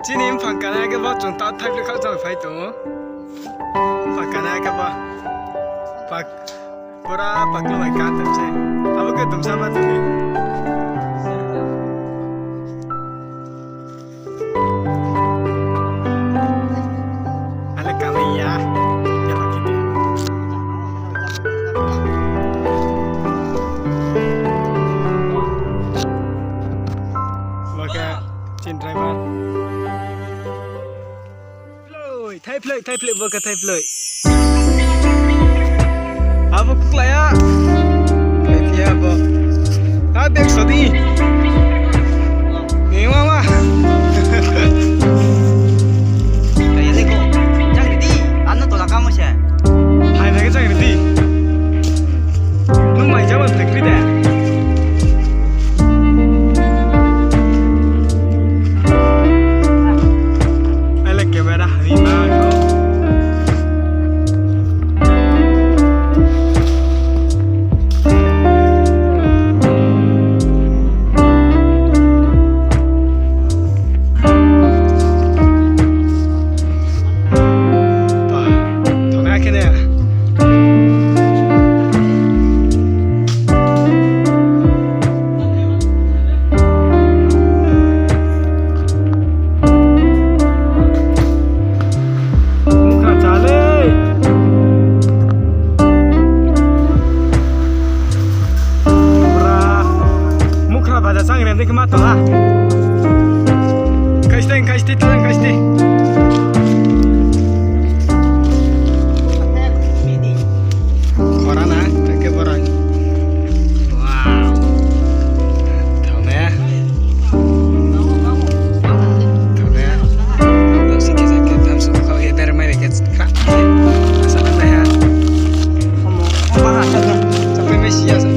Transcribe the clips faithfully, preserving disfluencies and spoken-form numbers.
Chini mphang kana khe bo chung ta thaiphloih khaoh chang phai tong ou. Mphang kana khe bo. Pak, pura paklo bai ka tong se. Abo khe tumsa ma tong ni. Ale kamai ya. Ya pakiti. Bo khe chin driver. Thaiphloih, thaiphloih, thaiphloih, bo khe thaiphloih. Abo kuklai ya. Thaiphloih ya bo. A bag sodi. Ni wa wa. Kaya le ko. Jang di, ano tola kamo se. Hai, lagi jang di. Nung mai jabo factory de. Ai le camera hamya ma no. Ba, thongnai khe ne. Mukhra chá le. Pura mukhra baja chang rem dei khe ma tong ha. Khaiste, khaiste, thalang khaiste. Khora na, teke borang. Wow. Thame. Thame. Lo si khe sa khe tham su kau ye ber mai le khe kra. Asa na ha. Omo, omo ha sa na. Sapai mai si ya sa.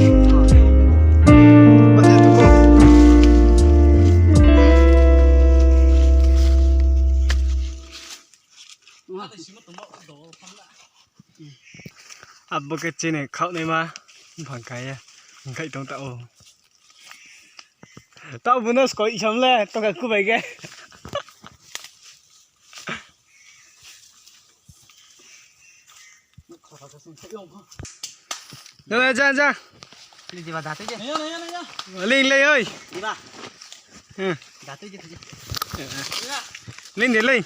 Bata tu ko. Abo khe chini khaohnaima bphang kha ye. Hingkhai tong ta o. Tao bo no skoi sam le, tongka kubai khe. Jang, jang, jang. Li diba da tui je. Ling le oi. Diba. Hmm. Da tui je, tui je. Ling de ling.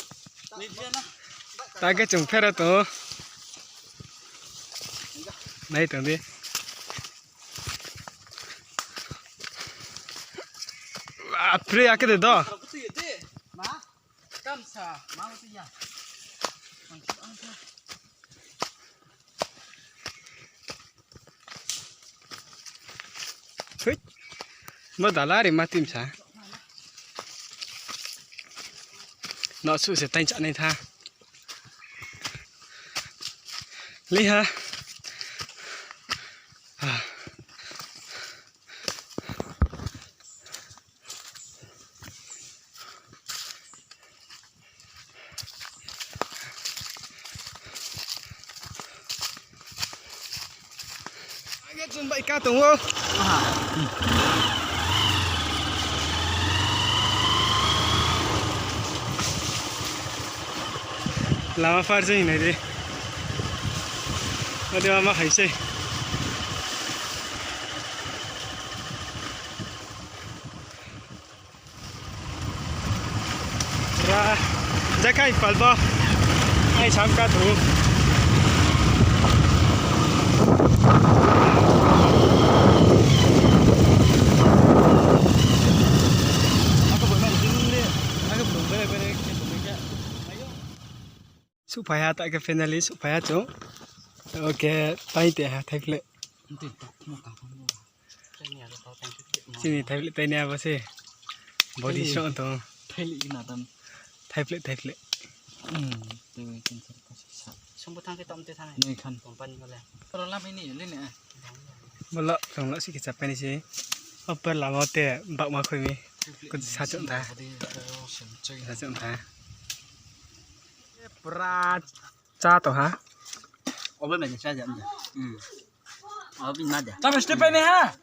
Ta khe chung phera tong. Nai tong di. Bapre, ake de do. Hui. Bo dala ri ma tim sa. No su se tain cha nai tha. Li ha. Ah. Age chung bai ka tong o. Lama phar se hinai di. Ode ma hai se. Ra, jakai palbo. Ai sam ka thu. Suhphai ha ta khe finally suhphai ha chung. Okay, tai te ha thaiphleh. Chini thaiphleh tainai abo se. Body strong tong. Thaiphleh, thaiphleh. Sungbo thang khe tom te thang. Company ko le. Bolo, chung lo si khe chapai ni se. Oper lama te bakma khoi mi. Sa chung tha. Sa chung tha. Pura chá tong ha. Obo bai chá ja. Hmm. Obo bai ma de. Chá bai step pai nai ha.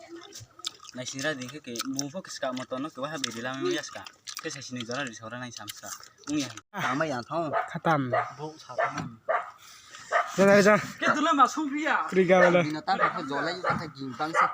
Nai singra di khe ke, bung pho khe ska moto no ke wa ha biri lam ya ska. Saisi ni jora ri saura nai samsa. Ong ya. Tangmai yang thang. Khatam. Bo sa thang. Jana ja. Khe dula ma sungphi ya. Kriga wala. Bino tang kha jolai kha ging bang se.